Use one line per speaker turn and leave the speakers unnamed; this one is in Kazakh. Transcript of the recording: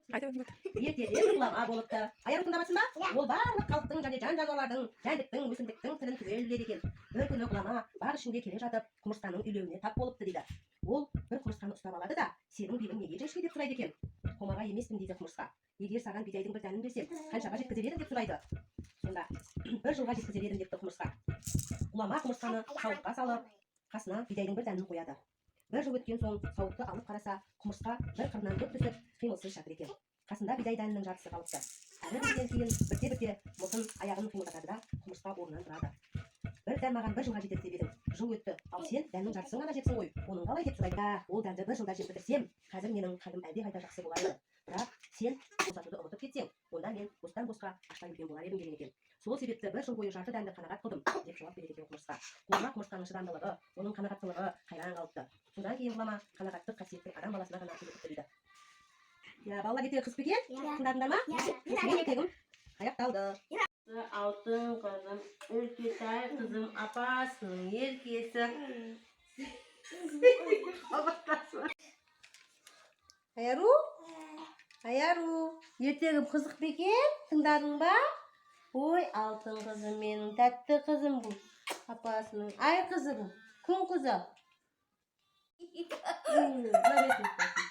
Айта беріңіз.
Ертеде бір ғұлама болыпты. Аяру, тыңдамасын ба? Ол барлық халықтың және жан жануарлардың, жәндіктің, өсімдіктің тілін түгел біледі екен. Бір күні ғұлама бақ ішінде келе жатып, құмырсқаның илеуіне тап болыпты дейді. Ол бір құмырсқаны ұстап алады да, «Сенің белің неге жіңішке?» деп сұрайды екен. «Қомаға емеспін», – дейді құмырсқа. «Егер саған бидайдың бір дәнін берсем, қаншаға жеткізер едің?» – деп сұрайды. Сонда «Бір жылға жеткізер едім», – депті құмырсқа. Ғұлама құмырсқаны сауытқа салып, қасына бидайдың бір дәнін қояды. Бір жыл өткен соң сауытты алып қараса, құмырсқа бір қырынан дөп түсіп, қимылсыз жатыр екен. Қасында бидай дәнінің жартысы қалыпты. Әрі беріден кейін бірте бірте мұртын, аяғын қимылдатады да, құмырсқа орнынан тұрады. «Бір дән маған бір жылға жетеді деп едің. Жыл өтті, ал сен дәннің жартысын ғана жепсің ғой. Оның қалай?» – деп сұрайды. «Ә, ол дәнді бір жылда жеп бітірсем, қазір менің халім әлдеқайда жақсы болар еді. Бірақ сен босатуды ұмытып кетсең, онда мен бостан босқа аштан өлген болар едім», – деген екен. «Сол себепті бір жыл бойы жарты дәнді қанағат қылдым», – деп жауап береді екен құмырсқа. Ғұлама құмырсқаның шыдамдылығы, оның қанағаттылығы қайран қалыпты. Содан кейін ғұлама қанағаттық қасиеттің адам баласына ғана үйретіпті дейді. Иә, балалар, ертегі қызық па екен? Тыңдадыңдар ма? Осымен ертегім аяқталды.
Алтын қызым, Үлкетай қызым, апасының еркесі. Қабаттасма.
Аяру, Аяру, ертегім қызық па екен? Тыңдадың ба? Ой, алтын қызым менің, тәтті қызым бұл, апасының ай қызы, бұл күн қызы. Мына бетін.